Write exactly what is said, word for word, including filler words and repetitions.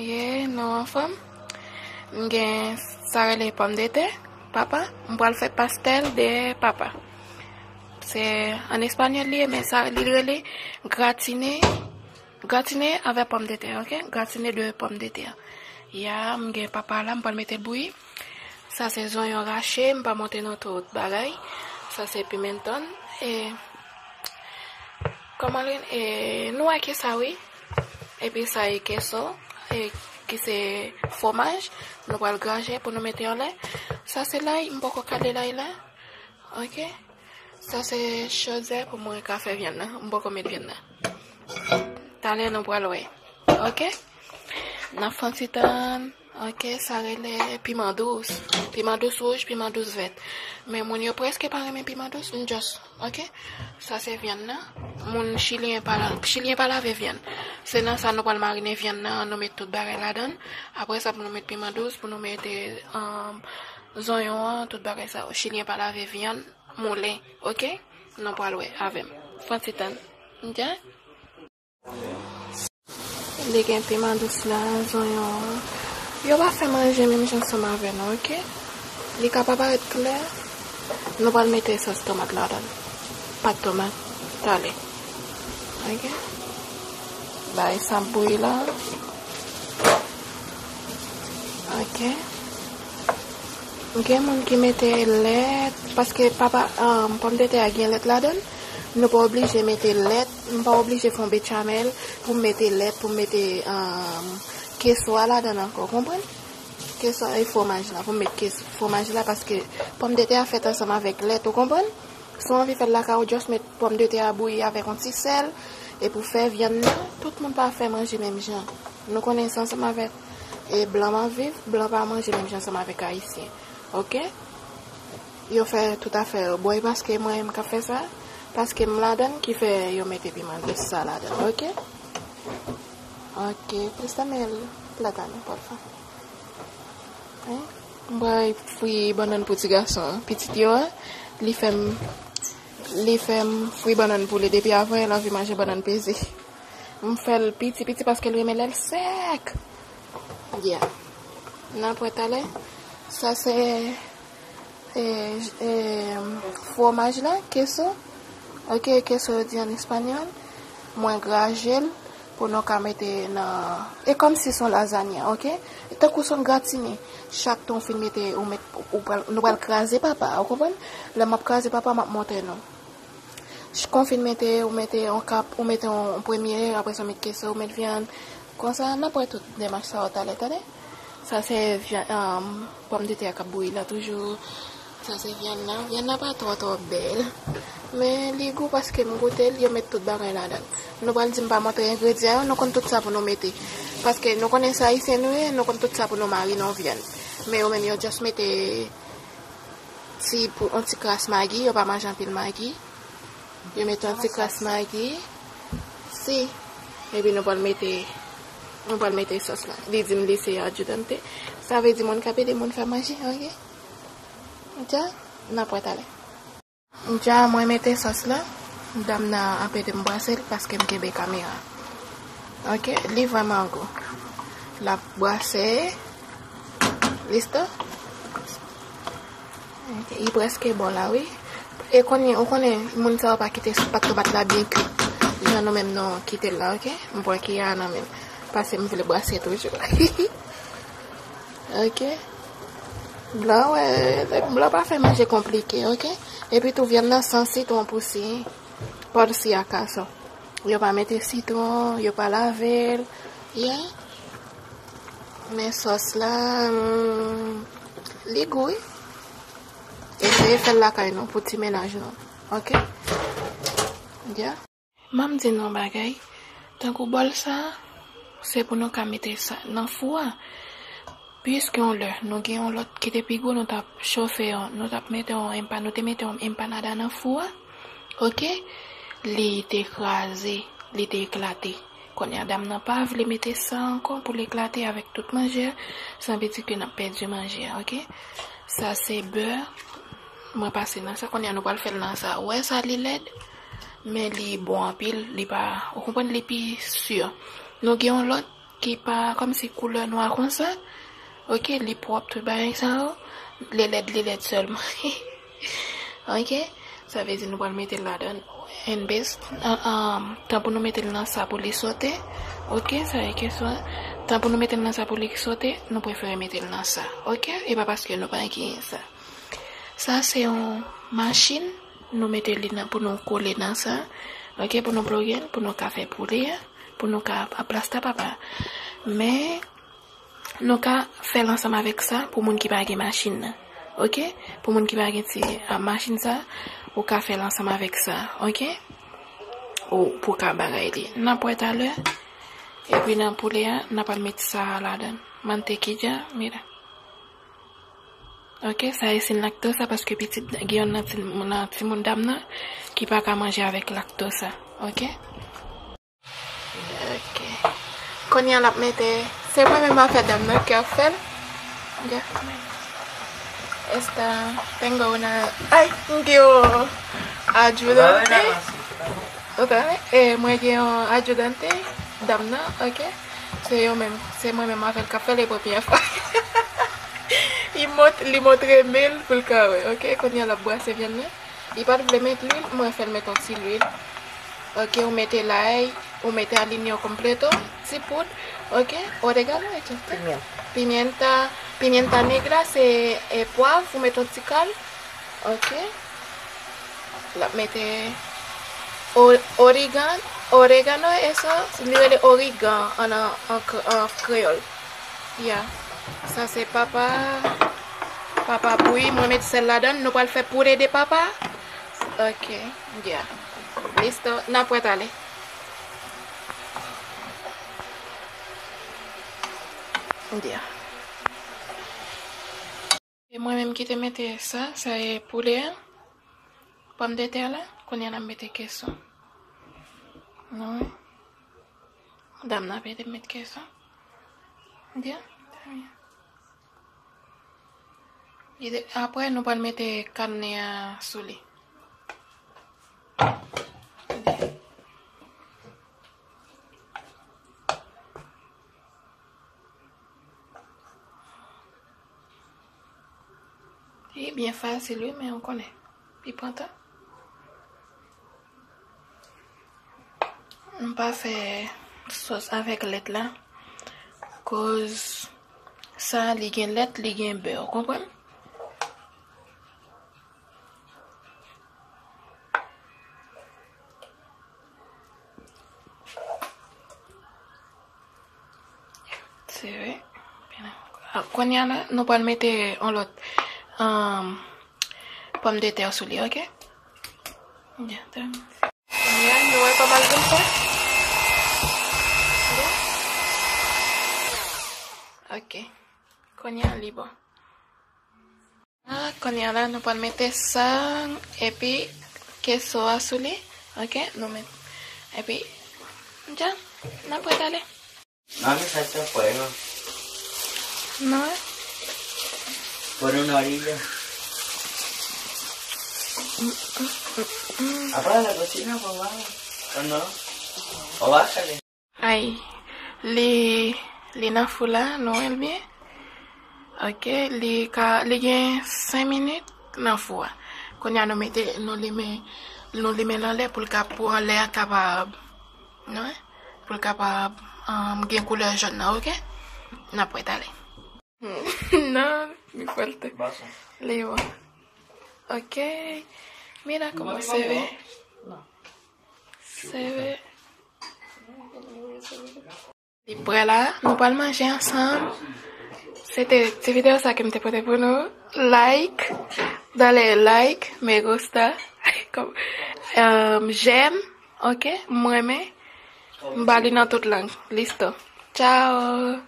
Ye, nou anfòm? M gen sa rele pòmdetè papa. M pral fè pastèl de papa. Se an espanyòl li ye, men sa li rele gratine, gratine avè pòmdetè, oke? Gratine de pòmdetè. Ya, m gen papa la, m pral mete l bouyi. Sa se zonyon rache, m pa montre nou tout bagay. Sa se pimenton. E, kòman li, e, nou wè ki sa, wi. Epi sa e keso, e, ki se fwomaj. Nou pral graje pou nou mete anlè. Sa se lay, m poko kale lay la. Oke. Sa se chozè pou mwen ka fè vyann nan. M poko met vyann nan. Talè nou pral wè. Oke? N ap fè yon ti tann. Oke, sa rele piman dous. Piman dous wouj, piman dous vèt. Men moun yo prèske pa renmen piman dous, m just, oke? Sa se vyann nan. Moun chilyen pa la, chilyen pa lave vyann. Se nan sa nou pral marine vyann nan, nou met tout bagay ladan. Apre sa pou nou met piman dous, pou nou mete, um, zonyon an, tout bagay sa yo. Chilyen pa lave vyann moulen, oke? Nou pral wè avè m. Fè yon ti tann. Oke? Li gen piman dous la, zonyon an. Yo pa fè manje menm jan ansanm avè nou, oke? Li ka pa parèt klè. Nou pral mete sòs tomat ladan. Pat tomat, talè. Oke? Bay sa bouyi la. Oke. Gen moun ki mete lèt, paske papa, um, pòmdetè a gen lèt ladan. Nou pa oblije mete lèt, m pa oblije fè yon bechamel pou m mete lèt, pou m mete, um, keso a ladan ankò, konprann? Keso e fwomaj la, pou m met keso, fwomaj la, paske pòmdetè a fèt ansanm avèk lèt, ou konprann? Si w anvi fè l lakay ou, just met pòmdetè a bouyi avèk yon ti sèl, epi w fè vyann nan. Tout moun pa fè manje menm jan. Nou konnen se ansanm avèk, e, blan m ap viv, blan pa manje menm jan ansanm avèk ayisyen. Oke? Yo fè tout afè yo. Bon, e paske mwen menm k ap fè sa, paske m ladan ki fè yo mete piman dous sa ladan, oke? Oke, préstame el plátano, porfa. Hein? M pral fri bannann pou ti gason an. Pitit yo a, li fè m, li fè m fri bannann pou li. Depi avan, l anvi manje bannann peze. M fè l piti piti paske l renmen lè l sèk. Yeah. N ap wè talè. Sa se, e, e, fwomaj la, keso. Oke, keso yo di an espanyòl. Mwen graje l pou nou ka mete nan, e kòmsi se yon lazanya, oke? Tankou se yon gratine. Chak tan w fin mete, ou met, ou pral, nou pral kraze papa, ou konprann? Lè m ap kraze papa, m ap montre nou. Ch-, kon w fin mete, ou mete yon kap, ou mete yon, yon premye, apre sa w met keso, ou met vyann. Konsa, n ap wè tout demach sa yo talè, tande? Sa se vyann, um, pòmdetè k ap bouyi la toujou. Sa se vyann nan. Vyann nan pa twò, twò bèl. Men li gou paske m goute l, yo met tout bagay ladan. Nou pral di m pa montre engredyan yo, nou konn tout sa pou nou mete. Paske nou konnen se ayisyen nou ye, nou konn tout sa pou nou marine yon vyann. Men yo menm yo just mete ti pou, yon ti kras magi, yo pa manje anpil magi. Yo mete yon ti kras magi. Si. Epi nou pral mete, nou pral mete sòs la. Li di m li se adjudante. Sa vle di moun k ap ede moun fè manje, oke? Dja, n ap wè talè. Dja, mwen mete sòs la. Dam nan ap ede m brase l paske m kenbe kamera. Oke, li vrèman gou. L ap brase. Listo? Oke, li prèske bon la, wi. E konnen, ou konnen, moun sa yo pa kite pat tomat la byen kuit. Jan nou menm nou kite l la, oke? M pran kiyè a nan men m. Paske m vle brase toujou. Oke? Blan, wè, blan pa fè manje konplike, oke? Epi tou, vyann nan san sitwon pou si, pa si a kason. Yo pa mete sitwon, yo pa lave l. Yeah. Men sòs la, mm, li gou, wi. Eseye fè l lakay nou pou ti mennaj nou. Oke? Yeah. M ap di nou yon bagay. Tankou bòl sa, se pou nou ka mete sa nan fou a. Piske yon lè, nou gen yon lòt ki te pi gwo, nou t ap chofe yon, nou t ap mete yon empa-, nou te mete yon empanada nan fou a. Oke? Li te kraze, li te eklate. Kounye a, dam nan pa vle mete sa ankò pou l eklate avèk tout manje a. Sa vle di ke n ap pèdi manje a, oke? Sa se bè. Mwen pase nan sa, kounye a nou pral fè l nan sa. Ou wè sa, li lèd, men li bon anpil, li pa, ou konprann, li pi si. Nou gen yon lòt, ki pa kòmsi koulè nwa konsa. Ok, li pwòp tout bagay sa yo. Li lèd, li lèd sèlman. Ok, sa vle di nou pral mete l ladan. And best, uh, um, tan pou nou mete l nan sa pou li sote. Ok, sa e kesyon. Tan pou nou mete l nan sa pou li sote, nou prefere mete l nan sa. Ok, e pa paske nou pa gen sa. Sa se yon machin, nou mete li nan, pou nou kole nan sa. Ok, pou nou ploge l, pou nou ka fè poule a, pou nou ka ap plasta papa. Men, nou ka fè l ansanm avèk sa pou moun ki pa gen machin nan. Ok? Pou moun ki pa gen ti, a, machin sa, ou ka fè l ansanm avèk sa. Ok? Ou pou ka bagay li. N ap wè talè. Epi nan poule a, n ap al met sa ladan. Mantequilla, mira. Ok, sa e sin laktoz sa paske pitit gen yon nan ti, nan timoun dam nan ki pa ka manje avèk laktoz sa. Ok? Ok. Kounye a l ap mete, se mwen menm afè dam nan ki ap fè l. Ok. Esta tengo una, ay, tengo ayudante. Ok, e mwen gen yon ayudante dam nan, ok. Se yo menm, se mwen menm avè l k ap fè l e premyè fwa. Li mont-, li montre men l pou l ka wè, ok. Kounye a l ap brase vyann nan. Li pa t vle met lwil, mwen fè l met yon ti lwil. Ok, ou mete lay, ou mete aliño completo, ti poud. Ok, oregano, etcetera. Pimienta. Pimienta, pimienta negra, se, e, pwav, ou mete yon ti kal. Ok. L ap mete o-, origan-, oregano, eso, li rele origan an, an, an kre-, an kreyòl. Ya. Sa se papa, papa bouyi, mwen met sèl ladan l, nou pral fè puré de papa. Ok, ya. Listo, n ap prèt ale. Ya. E mwen menm ki te mete sa, sa e poule a, pòmdetè la, kounye a n ap mete keso. Nou wè? Dam nan ap ede m met keso. Byen, trè byen. Li de-, apre, nou pral mete kanne a sou li. Li byen fasil, wi, men ou konnen, li pran tan. M pa fè sòs avèk lèt la, koz sa, li gen lèt, li gen bè, ou konprann? Sere. Kounye a la, nou pral mete yon lòt, um, pòmdetè sou li, ok? Byen, kounye a, nou wè kòman l vin fè? Ok. Kounye a, li bon. Ah, kounye a la, nou pral mete sa, epi keso a sou li. Ok, nou met. Epi, dja, n ap prèt ale. Mami, sa te fwe, no? No. Por una orilla. Mm, mm, mm, mm. Apaga la cocina, por favor. O no. O bájale. Ay, li, li nan fou la, nou wè l byen? Ok, li ka, li gen senk minit nan fou a. Kounye a nou mete, nou limen, nou limen l anlè pou l ka, pou anlè a kapab, nou wè? Pou l kapab, um, gen koulè jòn nan, ok? N ap prèt ale. Non, mi fuerte. Li bon. Ok. Mira cómo se ve. Se ve. Li prè la, nou pral manje ansanm. Se te ti videyo sa ke m te pote pou nou. Like, dale like, me gusta, um, j'aime, ok? M renmen. M ba li nan tout lang. Listo. Ciao.